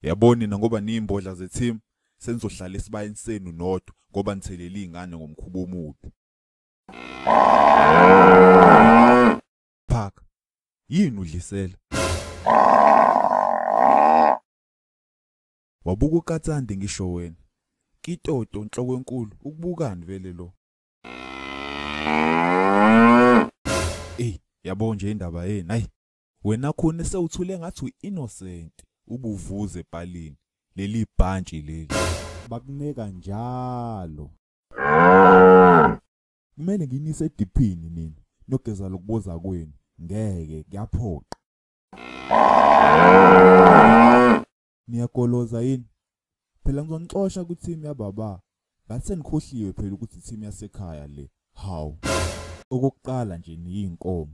Yabo nina ngoba niyimbodla ze-team senizohlala esibayeni senu nodwa ngoba nithelele iy'ngane ngomkhuba omubi. Phaka. Yini udlisela? Wabuka uKatsande ngisho wena. Kitoto nhloko enkulu ukubukani vele lo? Ey, yabo nje indaba yenu. Hayi, wena khona sewuthule ngathi uinnocent ubuvuze epalini. Leli bhantshi leli. Bakuneka njalo. Kumele nginise ediphini nina. Nogeza lokuboza kwenu. Ngeke kuyaphoqa. Niyagoloza yini? Phela ngizonixosha ku-team yababa. Ngathi senikhohliwe phela ukuthi i-team yasekhaya le. Hawu. Okokuqala nje niyinkomo.